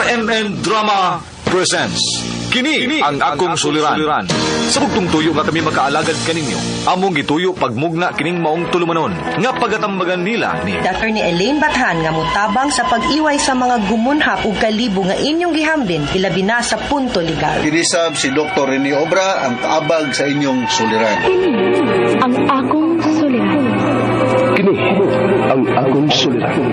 RMN Drama presents Kini ang akong suliran. Sa bugtong tuyo nga kami makaalagad kaninyo, among gituyo pagmugna kining maong tulumanon nga pagatambagan nila ni Attorney Elaine Bathan nga motabang sa pag-iway sa mga gumunhap ug kalibo nga inyong gihambin ilabi na sa punto legal. Kinisab si Dr. Rene Obra ang kaabag sa inyong suliran. Kini ang akong suliran. Kini ang akong suliran.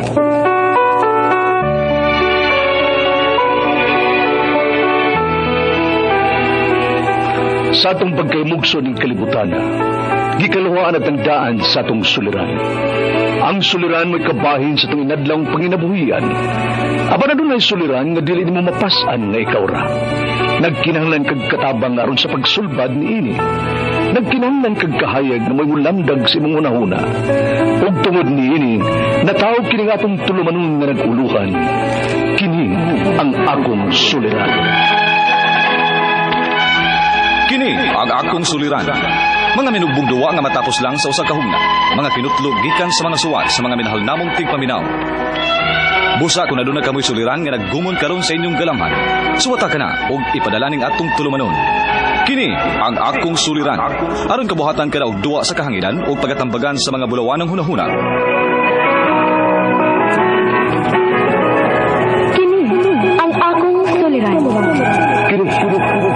Sa atong pagkaymugso ng kalibutan, gikaluhaan at ang daan sa atong suliran. Ang suliran mo'y kabahin sa atong inadlawng panginabuhian. Apan adunay suliran nga dili nimo mapas-an nga ikaw ra. Nagkinahanglan kag katabang aron sa pagsulbad niini. Nagkinahanglan kag kahayag na may mulamdag sa imong hunahuna. Ug tungod niini, natawag kini nga atong tulumanon nga nag-uluhan. Kini ang akong suliran. Kini ang akong suliran. Mga minugbong duwa nga matapos lang sa usa ka hugna. Mga kinutlog gikan sa mga suwat sa mga minahal namong tigpaminaw. Busa kung aduna kamoy suliran nga naggumon karon sa inyong galamhan. Suwata ka na og ipadala ning atong tulumanon. Kini ang akong suliran. Aron kabuhatan ka na og duwa sa kahanginan og pagatambagan sa mga bulawanong hunahuna. Kini ang akong suliran. Kini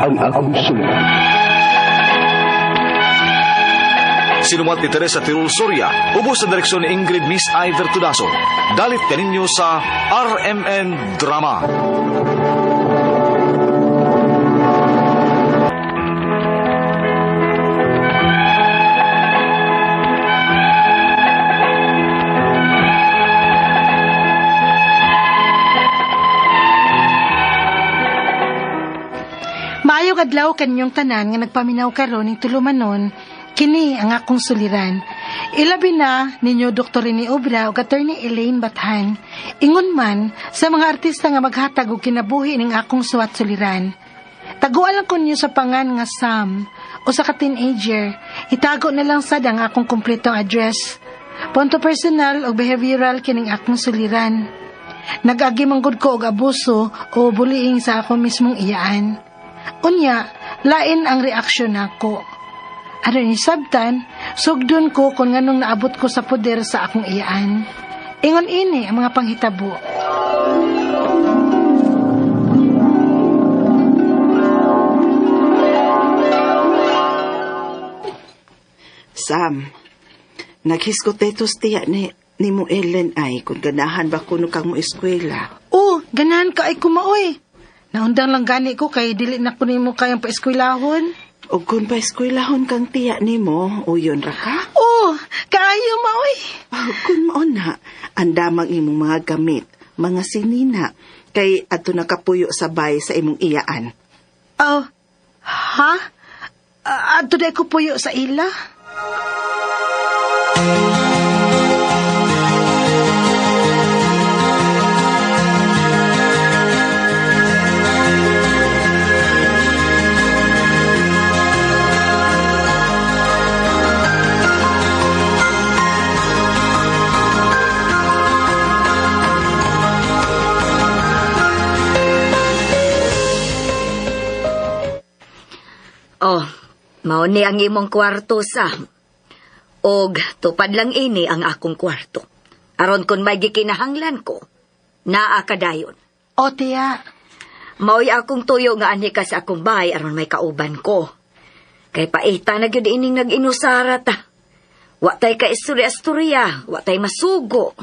ang akong suliran. Sinumat ni Teresa Tirul Soria, ubos sa direksyon ni Ingrid Miss Iver Tudaso. Dalit kaninyo sa RMN Drama. Maayong adlaw kaninyong tanan nga nagpaminaw karon ning tulumanon. Kini ang akong suliran. Ilabi na ninyo Dr. Rene Obra ug Attorney Elaine Bathan. Ingon man sa mga artista nga maghatag og kinabuhi ning akong suwat suliran. Taguan lang ko ninyo sa pangan nga Sam o sa ka-teenager. Itago na lang sad ang akong kumpletong address. Punto personal o behavioral kining akong suliran. Nag-agi man gud ko og abuso o bullying sa akong mismong iyaan. Unya, lain ang reaksyon nako. Aron isabtan, sugdon ko kung nganong naabot ko sa poder sa akong iyaan. Ingon ini ang mga panghitabo. Sam, naghiskotetos tiya ni mo Ellen ay kung ganahan ba kuno kang mo eskwela. Oh, ganahan ka ay kumaoy. Naundang lang gani ko kay dili na ko nimo kayang paeskwelahon. O kung paeskwelahon kang tiya nimo, uyon ra ka? Oh, kaayo maoy. Oh, kung mao na, andamang imong mga gamit, mga sinina, kay adto nakapuyo sa bay sa imong iyaan. Oh, ha? Adto day ko puyo sa ila? Oh, mao ni ang imong kwarto, Sam. Og tupad lang ini ang akong kwarto. Aron kun may gikinahanglan ko, naa ka dayon. O, tiya. Mao'y akong tuyo nga anhi ka sa akong bahay aron may kauban ko. Kay paita na gyud ining nag-inusara ta. Wa tay ka istorya-istorya, wa tay masugo.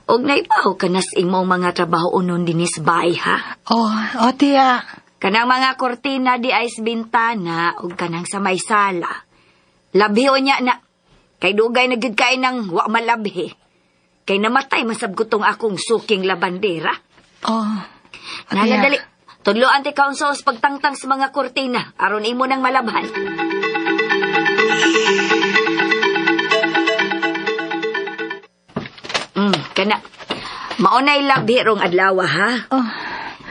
Og naibaw ka nas imong mga trabaho unon dinis bahay, ha? Oh, o, tiya. Kanang mga kortina di ay bintana og kanang sa may sala. Labhi o niya na. Kay dugay na gyud kay nang wa malabhi. Kay namatay masab ko tong akong suking labandera. Oh. Nala, dali. Tudloan ti kaunsa sa pagtangtang sa mga kortina aron imo nang malabhan. Kana. Maunay labhi rong adlaw, ha? Oh.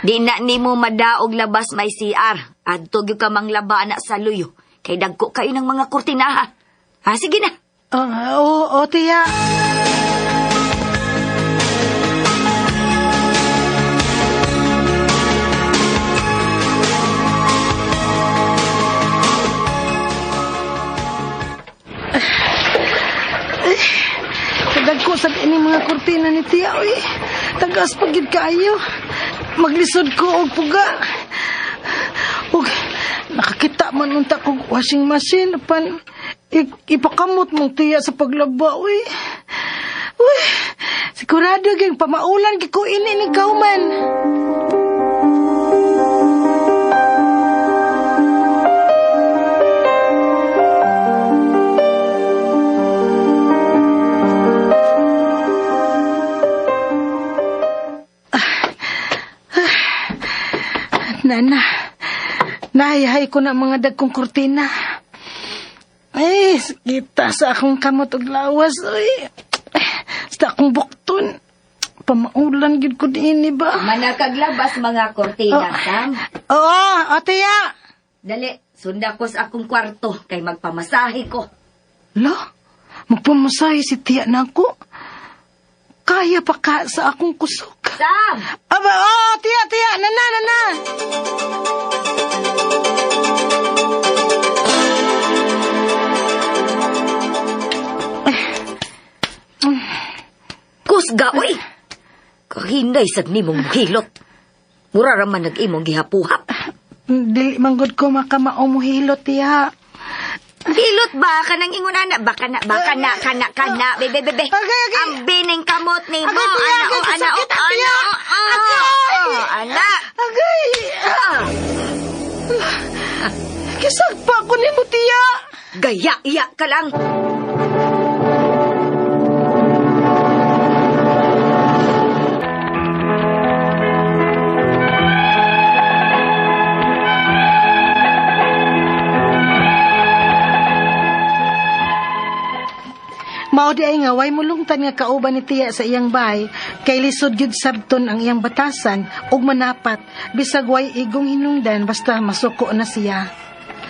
Di na nimo madaog labas may CR. Adto gyud ka manglaba na sa luyo. Kay dagko kayo ng mga kurtina, ha. Ha, sige na. Oo, tiya. Tiya, uy. Tagas pa gid kaayo. Maglisod ko og puga. Ug nakakita man unta kog washing machine apan ipakamot mong tiya sa paglaba, uy. Uy, sigurado gyud pamaulan gid ko ini ni kauman. Nana, nahihay ko na mga dagkong kurtina. Ay, kita sa akong kamot og lawas. Uy. Sa akong bukton. Pamaulan gid ko diini ba? Manakaglabas mga kortina, Sam. Oo, ate ya. Dali, sunda ko sa akong kwarto kay magpamasahe ko. Lo, magpamasahe si tiya na ako. Kaya pa ka sa akong kusog. Sam! Aba, oh, tiya, tiya, nana, nana. Kusga, uy! Kahinay sad nimong hilot. Mura ra man nag-imong gihapuhap. Dili manggod ko makamao mo hilot, tiya. Hilot ba? Kanang ingon ana? Baka na, baka na, kana, kana. Bebe, bebe. Agay, agay. Ang bining kamot ni mo. Agay, tiya, Ana, agay, oh, ana, oh, kasakit, tiya. ana, oh, Agay. oh, ana. Agay! Ah, Kisagpa ko ni mo, tiya. Gaya, iya ka lang. Mao di ay nga way mulungtan nga kauban ni tiya sa iyang bahay kay lisod gyud sabton ang iyang batasan ug manapat bisag way igong hinungdan basta masuko na siya.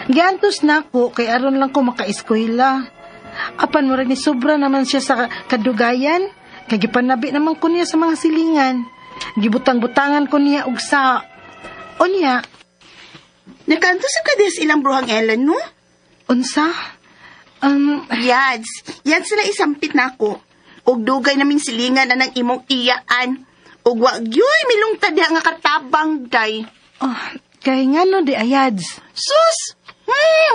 Giantos nako kay aron lang ko makaeskwela. Apan murag ni sobra naman siya sa kadugayan kay gipanabi naman ko niya sa mga silingan. Gibutang-butangan ko niya og sa unya Nakaanto sa kades ilang bruhang Ellen, no? unsa? Yads. Yads na isampit na ako. Og dugay naming silingan na ng imong iyaan. Og wa gyuy milungtad diha nga katabang day. Oh, kay ngano di ayads. Sus!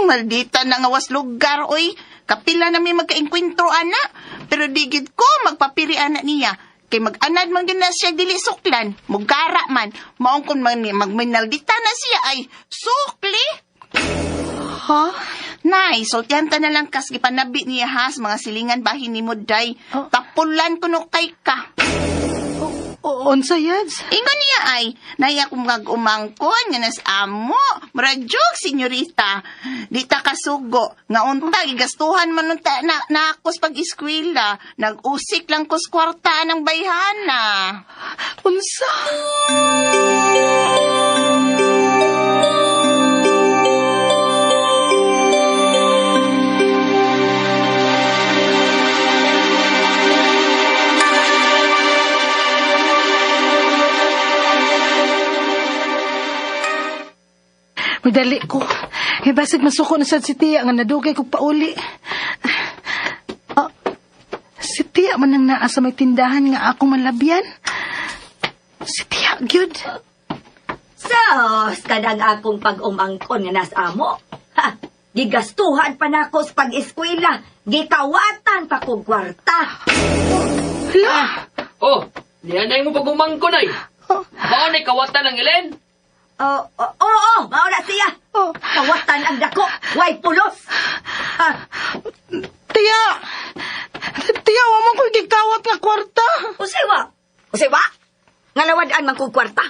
Maldita na nga was lugar, oy. Kapila na mi magkaengkwentro, ana. Pero digid ko magpapiri ana niya. Kay mag-anad man gyud na siya dili suklan. Mugara man. Maong kun man magminaldita na siya ay sukli. Ha? Nay, sultihan ta na lang kas gipanabi niya ha sa mga silingan bahin ni mo day. Oh. Tapulan kuno kay ka. Unsa yads? Ingon niya ay, naya kong mag-umangkon nga nas amo. Muradyog, senyorita. Di ta kasugo. Nga unta, gigastuhan man unta na, na akos pag-eskwela. Nag-usik lang kos kwarta ng bayhana. Unsa? Madali ko. Eh, basig masuko na sad si Tia nga nadugay kog pauli. Ah, si Tia man ang naa sa may tindahan nga akong malabyan. Si Tia, gyud. Sos, kanang akong pag-umangkon nga nas amo. Ha, gigastuhan pa nako sa pag-eskwela. Gikawatan pa kog kwarta. Hala! Oh, nianay mo pag-umangkon ay. Oh, Mao ni kawatan ng Elen. Oo, oh, oo, oh, mao na siya. oh. Kawatan ang dako, way pulos. Ha, Tia! Tia, wa man ko'y gikawat nga kwarta. usiwa. Usiwa? Nga lawad-an man kog kwarta.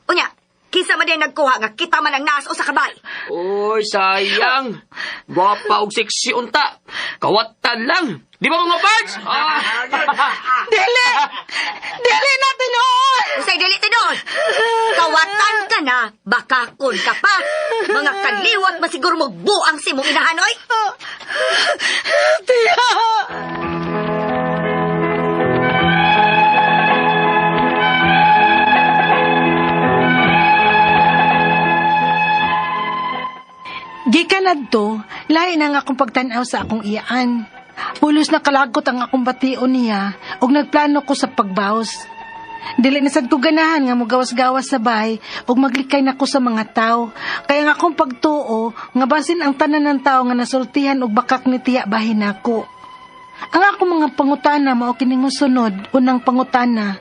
Unya, kinsa man din nagkuha nga kita man ang naas usa ka bay. Oy, sayang. Gwapa og sexy unta. Kawatan lang. Di ba mga pards? Ah. Dili! Dili na tinuod! Usay dili tinuod. Kawatan ka na, bakakon ka pa. Mga kaliwat masiguro mo buang si mong inahan, oy. Tia! Gikan adto, lahi na nga akong pagtan-aw sa akong iyaan. Pulos na kalagot ang akong bation niya ug nagplano ko sa pagbawas. Dili na sad ko ganahan nga mogawas-gawas sa bahay ug maglikay na ko sa mga tao. Kaya nga akong pagtuo nga basin ang tanan ng tao nga nasultihan og bakak ni tiya bahin nako. Ang akong mga pangutana mao kining mosunod. Unang pangutana: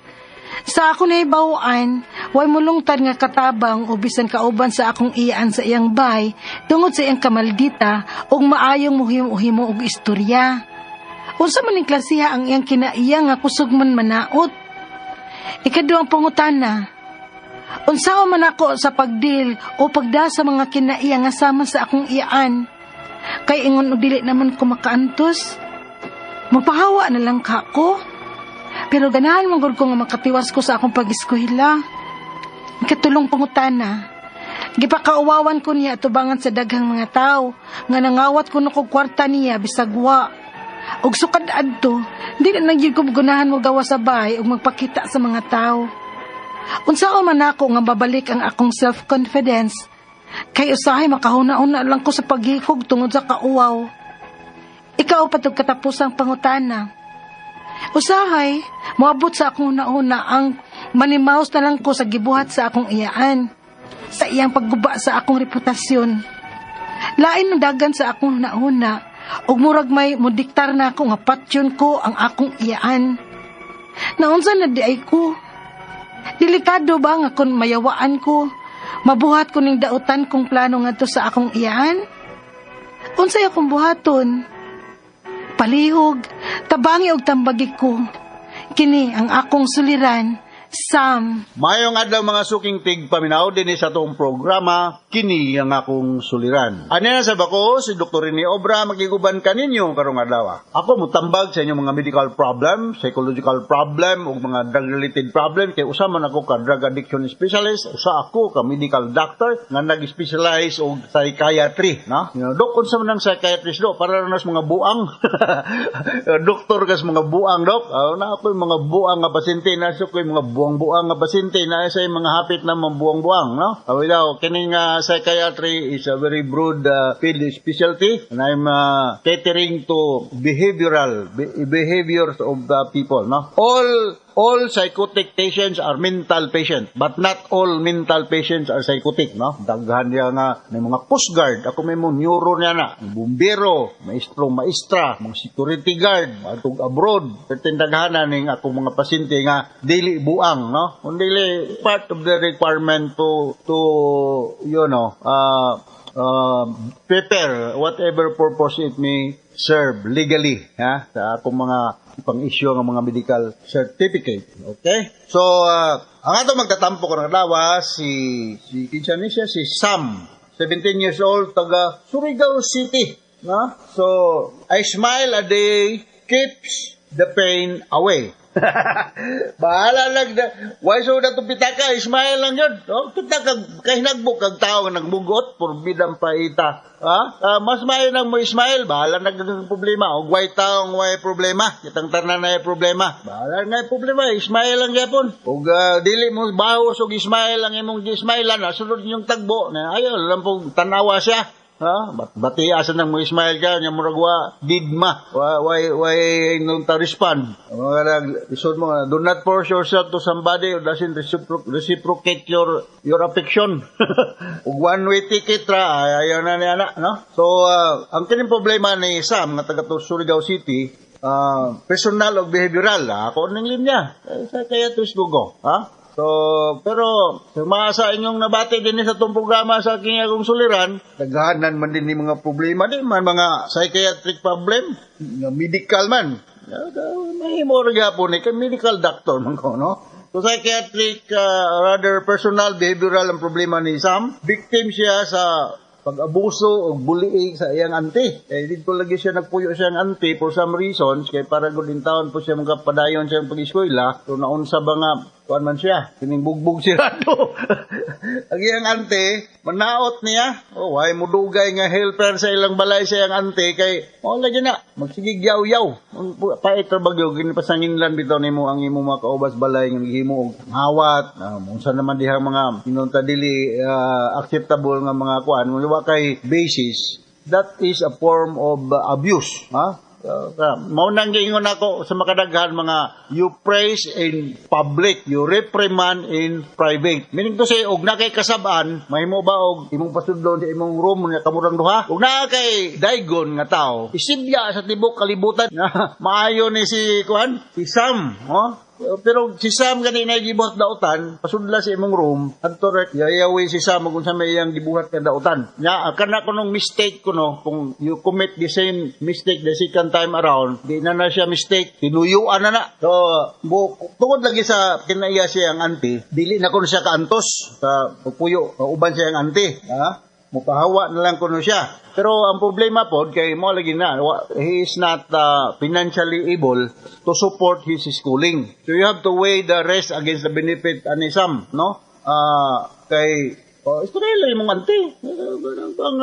Sa ako nahibaw-an, way mulungtad nga katabang o bisan kauban sa akong iyaan sa iyang bay tungod sa iyang kamaldita ug maayong muhimo-himo og istorya. Unsa man ning klasiha ang iyang kinaiya nga kusog man manaot? Ikaduhang pangutana: Unsaon man ako sa pagdil o pagda sa mga kinaiya nga sama sa akong iyaan? Kay ingon og dili naman ko makaantos. Mapahawa na lang ka ko. Pero ganahan man gud ko nga makatiwas ko sa akong pag-eskwela. Ikatulong pangutana: Gipakauwawan ko niya atubangan sa daghang mga tao nga nangawat kuno kog kwarta niya bisag wa. Ug sukad adto, di na gyud ko gunahan mo gawa sa bahay ug magpakita sa mga tao. Unsaon man ako nga babalik ang akong self-confidence? Kay usahay makahuna-una lang ko sa paghikog tungod sa kauwaw. Ikaupat ug katapusang pangutana: Usahay, moabot sa akong una-una ang manimaos na lang ko sa gibuhat sa akong iyaan, sa iyang pagguba sa akong reputasyon. Lain ang dagan sa akong nauna, ug murag may mudiktar na ako nga patyon ko ang akong iyaan. Naunsa na diay ko? Delikado ba nga kung mayawaan ko, mabuhat ko ning dautan kong plano ngadto sa akong iyaan? Unsay akong buhaton? Palihog, tabangi og tambagi ko. Kini ang akong suliran, Sam. Mayong adlaw, mga suking tigpaminaw, dinhi sa atong programa "Kini ang Akong Suliran". Ani na sa bako si Dr. Rene Obra, makiguban kaninyo karong adlaw. Ako mutambag sa inyong mga medical problem, psychological problem ug mga drug related problem kay usa man ako ka drug addiction specialist, usa ako ka medical doctor nga nag-specialize og psychiatry, no? Dok, unsa man ang psychiatrist, dok? Para na sa mga buang. Doktor kas mga buang, dok. Na ako yung mga buang nga pasyente, na ko yung mga buang-buang nga pasyente, na sa mga hapit na mga buang-buang, no? Awi daw, kining psychiatry is a very broad field specialty and I'm catering to behaviors of the people, no? All psychotic patients are mental patients, but not all mental patients are psychotic, no? Daghan niya nga may mga coast guard, ako may mo neuro niya na, bumbero, maestro, maestra, mga security guard, atog abroad. Certain daghanan ning ako mga pasyente nga dili buang, no? Kung dili part of the requirement to prepare whatever purpose it may serve legally, ha, sa akong mga pang-issue ng mga medical certificate. Okay? So, ang ato magtatampo ko ng adlaw si kinsa ni siya, si Sam, 17 years old, taga Surigao City, no? So, "A smile a day keeps the pain away." Bahala lang na. Why so na pitaka? Smile lang yun. No? Kita kag kahinagbok kag tao nga nagmugot, purbidang paita. Ha? Mas maayo nang mo smile, bahala na kag problema. Og way taong way problema. Kitang tanan na problema. Bahala na problema, smile lang gyapon. Og dili mo bawas og smile ang imong gi-smile na sunod inyong tagbo na ayo lang pong tanawa siya. Ha? Bati asa nang mo smile ka nya murag wa didma. Wa why nung ta respond. Mga nag isod mo, do not force yourself to somebody who doesn't reciprocate your affection. Ug one way ticket ra ay, ayaw na niya na, no? So ang kining problema ni Sam nga taga Surigao City, personal o behavioral, ako ning linya. Eh, sa kaya to go, ha? So, pero sa mga sa inyong nabati din sa itong programa sa aking akong suliran, daghanan man din ni mga problema din man, mga psychiatric problem, nga medical man. Mahimo ra gyapon ni kay medical doctor man ko, no? So psychiatric, rather personal, behavioral ang problema ni Sam. Victim siya sa pag-abuso o bullying sa iyang auntie. Eh, dito lagi siya nagpuyo sa iyang auntie for some reasons, kay para gud taon po siya makapadayon sa iyang pag-eskwela, so naunsa ba nga, kuan man siya, kining bugbog sirado. Ang iyang auntie, manaot niya, oh, why mo dugay nga helper sa ilang balay sa iyang auntie, kay, oh, lagi na, magsigig yaw-yaw. Pait ra bagyo, ginipasanginlan bitaw nimo ang imong mga kaubas balay nga gihimo og hawat, unsa naman dihang mga inunta dili acceptable nga mga kuan, wa kay basis, that is a form of abuse, ha? Mao nang giingon ako sa makadaghan mga you praise in public, you reprimand in private. Meaning to say, og na kay kasab-an, mahimo ba og imong pasudlon sa imong room nga kamurang duha? Og naa kay daygon nga tao, isibya sa tibok kalibutan nga maayo ni si kuan, si Sam, oh? Pero si Sam gani na gibuhat dautan, pasudla sa imong room, adto rek yayawi si Sam kung sa may iyang gibuhat nga dautan. Nya kana kunong mistake kuno, kung you commit the same mistake the second time around, di na na siya mistake, tinuyuan na na. So, tungod lagi sa kinaiya siya ang auntie, dili na kuno siya kaantos sa pagpuyo, uban siya ang auntie. Ha? Mupahawa na lang kuno siya. Pero ang problema po, kay mo lagi na, he is not financially able to support his schooling. So you have to weigh the risk against the benefit ani Sam, no? Kay oh, istorya lang imong auntie. Ang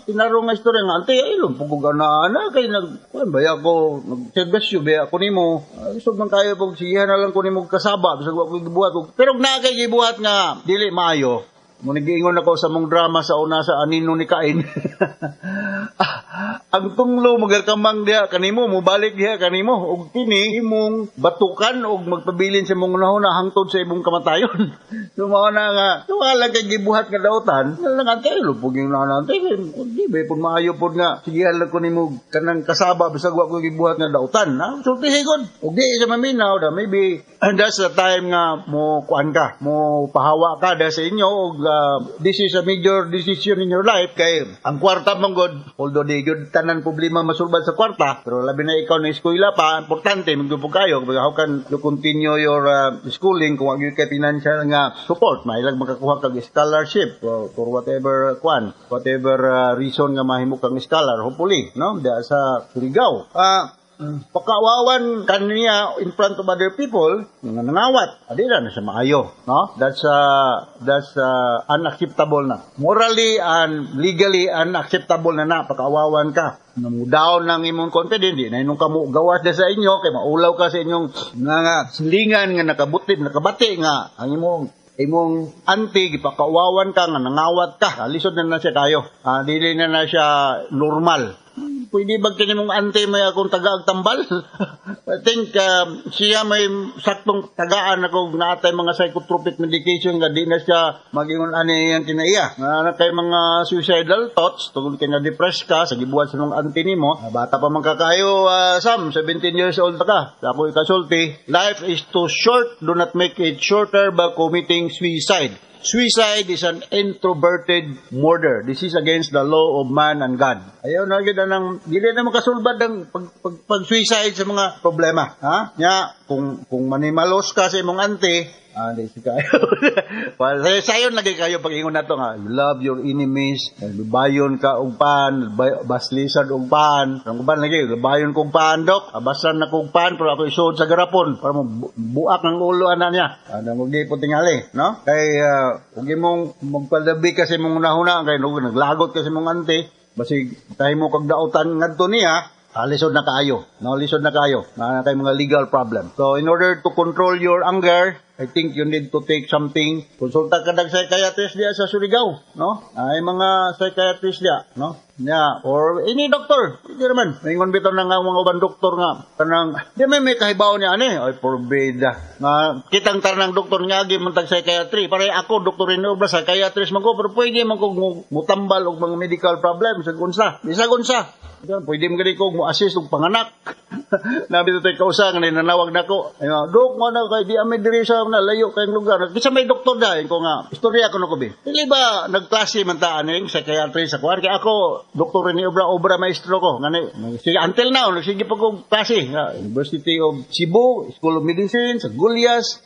tinarong nga istorya nga auntie, ay lumpugog na ana kay nag kuan baya ko nagservisyo baya ko nimo. Isog man kayo pag sigihan na lang ko nimo kasaba bisag wa ko gibuhat. Pero naa kay gibuhat nga dili maayo. Mo nagiingon ako sa mong drama sa una sa Anino ni Cain. Ang tunglo magarkamang diha kanimo, mobalik diha kanimo ug kini imong batukan ug magpabilin sa imong hunahuna hangtod sa imong kamatayon. So mao na nga wala kay gibuhat nga dautan, lang ante lupog yung na ante di ba pud maayo pud nga sigihan lang ko nimo kanang kasaba bisag wa ko gibuhat nga dautan. Ha? Sultihi gud. Ug di sa maminaw da maybe and that's the time nga mo kuan ka, mo pahawa ka da sa inyo ug this is a major decision in your life kay ang kwarta man gud, although di gyud tanan problema masulbad sa kwarta, pero labi na ikaw na eskwela pa, importante man gyud kayo. How can you continue your schooling kung wa gyud kay financial nga support? Mailag makakuha kag scholarship or whatever kwan, whatever reason nga mahimo kang scholar, hopefully, no, da sa Surigao. Pakawawan kaniya in front of other people nga nangawat, adi na na siya maayo, no? That's unacceptable na, morally and legally unacceptable na na pakawawan ka. Down ng imong confidence, di na inong kamo gawas na sa inyo kay maulaw ka sa inyong nga silingan nga nakabuti nakabati nga ang imong auntie gipakawawan ka nga nangawat ka. Lisod na na siya kayo. Dili na na siya normal. Pwede ba kini mong auntie may akong tagaag tambal? I think siya may saktong tagaan ako naatay mga psychotropic medication nga di na siya magingon ani yang kinaiya. Nga na kay mga suicidal thoughts tungod kay na-depress ka sa gibuhat sa mong auntie nimo. Bata pa man ka kayo, Sam, 17 years old ka. Sa ako ikasulti, life is too short, do not make it shorter by committing suicide. Suicide is an introverted murder. This is against the law of man and God. Ayaw na gyud nang dili na makasulbad ang pag suicide sa mga problema, ha? Nya kung manimalos ka sa imong auntie, di si kayo. Well, sayon lagi kayo pag-ingon nato nga love your enemies, bayon ka og pan, baslisad og pan. Ang uban lagi, bayon kog pan dok, basan na kog pan pero ako isuod sa garapon para mo buak ang ulo ana niya. Ana mo di po tingali, no? Kay ug imong magpalabi ka sa imong hunahuna kay naglagot ka sa imong auntie, basig mo kag dautan ngadto niya, lisod na kaayo. No, lisod na kaayo. Na kay mga legal problem. So in order to control your anger, I think you need to take something. Konsulta ka dag psychiatrist diya sa Surigao, no? Ay mga psychiatrist diya, no? Yeah, or any doctor. Hindi naman. Maingon bitaw na nga mga uban doktor nga kanang di may kahibaw niya ani ay porbida. Nga kitang tanang doktor nga agi man tag psychiatry. Pare ako doktor rin obra psychiatrist man ko pero pwede man ko mutambal og mga medical problem sa unsa. Bisag unsa. Pwede man gani ko mo assist og panganak. Nabi to kausa nga nanawag nako. Ay, dok mo na kay di ami diri sa na layo kayong lugar. Bisa may doktor dahil ko nga istorya ko no ko bi. Dili ba nagklase man ta aning psychiatry sa kuan kay ako doktor ni obra obra maestro ko ngani sige until now nagsige pa ko klase University of Cebu School of Medicine sa Gulyas,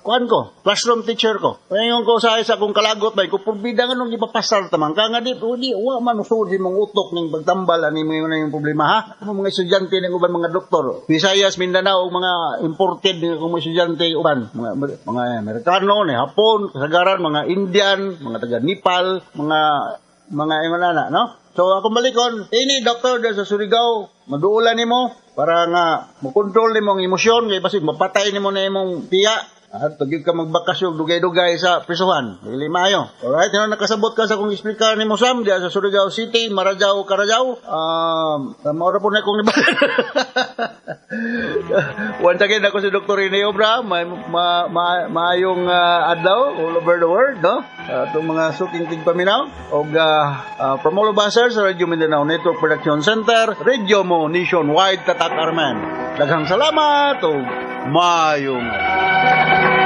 kuan ko classroom teacher ko. Ngayon ko sa sa akong kalagot bay ko purbida nga nung ipapasar tamang ka nga di wa man usod imong utok ning pagtambal ani mo na yung problema ha. Ang mga estudyante ng uban mga doktor Visayas, Mindanao mga imported ng mga estudyante uban mga Amerikano ni Hapon kasagaran mga Indian, mga taga Nepal, mga ingon ana, no? So akong balikon, ini doktor sa Surigao, maduulan nimo para nga mokontrol nimo ang emosyon kay basig mapatay nimo na imong tiya. Tugig ka magbakasyon dugay-dugay sa prisuhan. Dili maayo. Alright, hino nakasabot ka sa kung explicar nimo, Sam, diya sa Surigao City, Maradjaw, Karajaw. Mao ra po na akong nibayan. Once again, ako si Dr. Rene Obra. May, ma, ma, maayong adlaw all over the world, no? Atong mga suking tigpaminaw. Og from all of us here sa Radio Mindanao Network Production Center, Radio Mo Nationwide, Tatak Arman. Daghang salamat ug maayong adlaw.